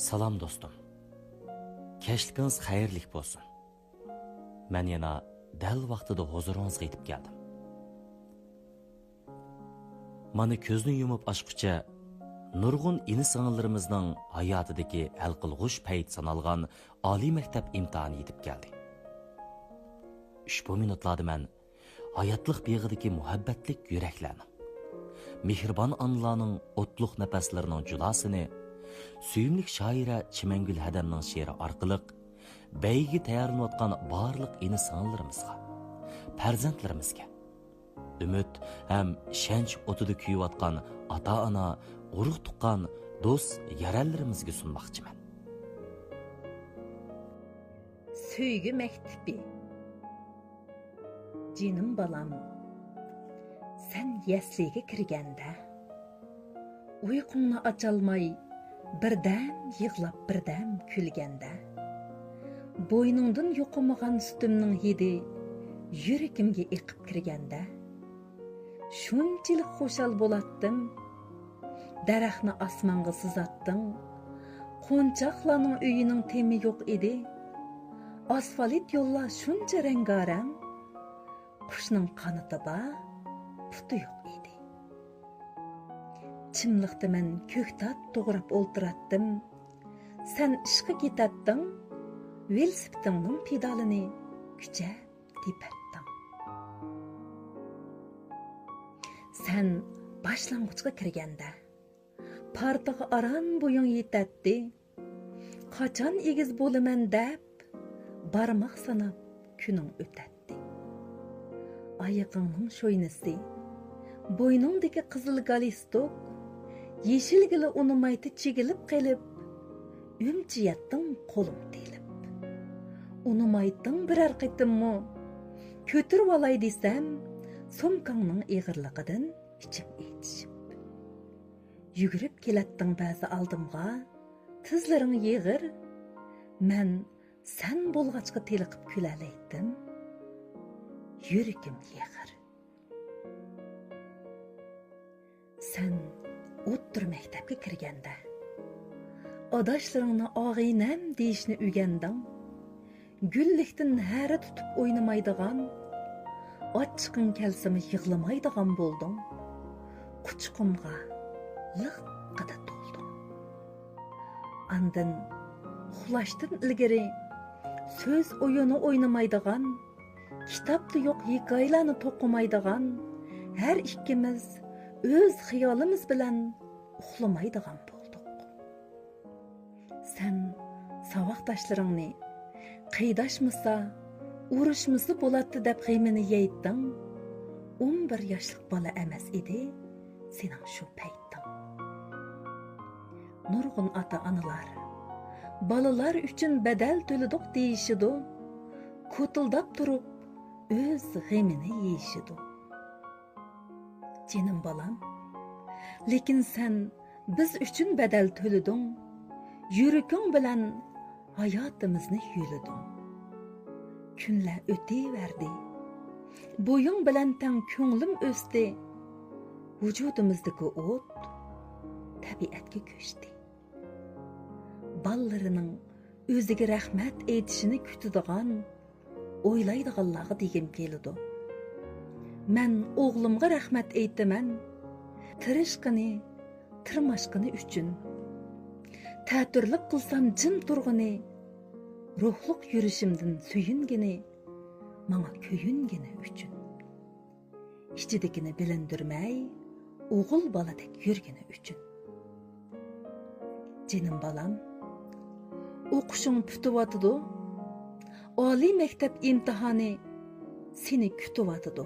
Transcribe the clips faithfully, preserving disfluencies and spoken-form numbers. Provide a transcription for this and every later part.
سالام دوستۇم. كەچلىكىڭىز خەيرلىك بولسۇن. مەن يەنە دەل ۋاقتىدا ھۇزۇرىڭىزغا يېتىپ كەلدىم. مانا كۆزنى يۇمۇپ ئاچقۇچە نۇرغۇن ئىنى-سىڭىللىرىمىزنىڭ ھاياتىدىكى ھەل قىلغۇچ پەيت سانالغان ئالىي مەكتەپ ئىمتىھانى يېتىپ كەلدى. ئۇشبۇ مىنۇتلاردا مەن ھاياتلىق بېغىدىكى مۇھەببەتلىك يۈرەكلەرنىڭ، مېھرىبان ئانىلارنىڭ ئوتلۇق نەپەسلىرىنىڭ جۇلاسىنى، سۆيۈملۈك شائىرە چىمەنگۈل ھەدەمنىڭ شېئىرى ئارقىلىق بەيگىگە تەييارلىنىۋاتقان بارلىق ئىنى-سىڭىللىرىمىزغا، پەرزەنتلىرىمىزگە، ئۈمىد ھەم ئىشەنچ ئوتىدا كۆيۈۋاتقان ئاتا-ئانا، ئۇرۇق-تۇغقان، دوست-يارەنلىرىمىزگە سۇنماقچىمەن. سۆيگۈ مەكتىپى. جېنىم بالام، سەن يەسلىگە كىرگەندە، ئۇيقۇڭنى ئاچالماي، بىردەم يىغلاپ، بىردەم كۈلگەندە، بوينۇڭدىن يۇقۇمىغان سۈتۈمنىڭ ھىدى يۈرىكىمگە ئېقىپ كىرگەندە، شۇنچىلىك خۇشال بولاتتىم. دەرەخنى ئاسمانغا سىزاتتىڭ. قونچاقلارنىڭ ئۆيىنىڭ تېمى يوق ئىدى. ئاسفالت يوللار شۇنچە رەڭگارەڭ، قۇشنىڭ قانىتى بار، پۇتى يوق ئىدى. چىملىقتا مەن كۆكتات توغراپ ئولتۇراتتىم. سەن ئىشقا كېتەتتىڭ، ۋېلىسىپىتىڭنىڭ پېدالىنى كۈچەپ تېپەتتىڭ. سەن باشلانغۇچقا كىرگەندە، پارتىغا ئاران بويۇڭ يېتەتتى. قاچان ئېگىز بولىمەن دەپ، بارماق ساناپ كۈنۈڭ ئۆتەتتى. ئايىقىڭنىڭ شوينىسى، بوينۇڭدىكى قىزىل گالىستوك، يېشىلگىلى ئۇنىمايتتى چىگىلىپ قېلىپ، ئۈمچە يەتتىڭ قولۇڭ تېلىپ. ئۇنىمايتتىڭ بىرەر قېتىممۇ، كۆتۈرۈۋالاي دېسەم، سومكاڭنىڭ ئېغىرلىقىدىن ئىچىم ئېچىشىپ. يۈگۈرۈپ كېلەتتىڭ بەزى ئالدىمغا، تىزلىرىڭ يېغىر، مەن سەن بولغاچقا تېلىقىپ كۈلەلەيتتىم، يۈرىكىم يېغىر. سەن ئوتتۇرا مەكتەپكە كىرگەندە، ئاداشلىرىڭنى ئاغىنەم دېيىشنى ئۆگەندىڭ. گۈللۈكتىن ھەرە تۇتۇپ ئوينىمايدىغان، ئاچچىقىڭ كەلسىمۇ يىغلىمايدىغان بولدۇڭ. قۇچىقىمغا لىققىدە تولدۇڭ. ئاندىن ئۇخلاشتىن ئىلگىرى سۆز ئويۇنى ئوينىمايدىغان، كىتابتا يوق ھېكايىلەرنى توقۇمايدىغان، ھەر ئىككىمىز ئۆز خىيالىمىز بىلەن ئۇخلىمايدىغان بولدۇق. سەن ساۋاقداشلىرىڭنى قىيداشمىسا، ئۇرۇشمىسا بولاتتى دەپ غېمىنى يەيتتىڭ. ئون بىر ياشلىق بالا ئەمەس ئىدى سېنىڭ شۇ پەيتتىڭ. نۇرغۇن ئاتا-ئانىلار بالىلار ئۈچۈن بەدەل تۆلىدۇق دېيىشىدۇ، كوتۇلداپ تۇرۇپ ئۆز غېمىنى يېيىشىدۇ. جېنىم بالام، لېكىن سەن بىز ئۈچۈن بەدەل تۆلىدىڭ، يۈرىكىڭ بىلەن ھاياتىمىزنى يۆلىدىڭ. كۈنلەر ئۆتۈۋەردى، بويۇڭ بىلەن تەڭ كۆڭلۈم ئۆستى، ۋۇجۇدىمىزدىكى ئوت تەبىئەتكە كۆچتى. بالىلىرىنىڭ ئۆزىگە رەھمەت ئېيتىشىنى كۈتىدىغان، ئويلايدىغانلارغا دېگۈم كېلىدۇ. مەن ئوغلۇمغا رەھمەت ئېيتىمەن، تىرىشقىنى، تىرماشقىنى ئۈچۈن. تەتۈرلۈك قىلسام جىم تۇرغىنى، روھلۇق يۈرۈشۈمدىن سۆيۈنگىنى، ماڭا كۆيۈنگىنى ئۈچۈن. ئىچىدىكىنى بىلىندۈرمەي، ئوغۇل بالىدەك يۈرگىنى ئۈچۈن. جېنىم بالام، ئوقۇشۇڭ پۈتۈۋاتىدۇ، ئالىي مەكتەپ ئىمتىھانى سېنى كۈتۈۋاتىدۇ،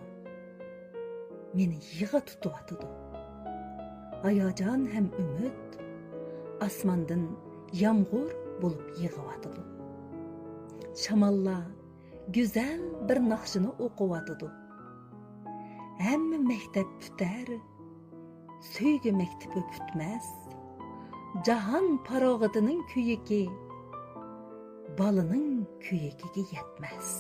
مېنى يىغا تۇتۇۋاتىدۇ. ھاياجان ھەم ئۈمىد ئاسماندىن يامغۇر بولۇپ يېغىۋاتىدۇ. شاماللار گۈزەل بىر ناخشىنى ئوقۇۋاتىدۇ. ھەممە مەكتەپ پۈتەر، سۆيگۈ مەكتىپى پۈتمەس. جاھان پاراغىتىنىڭ كۆيۈكى بالىنىڭ كۆيۈكىگە يەتمەس.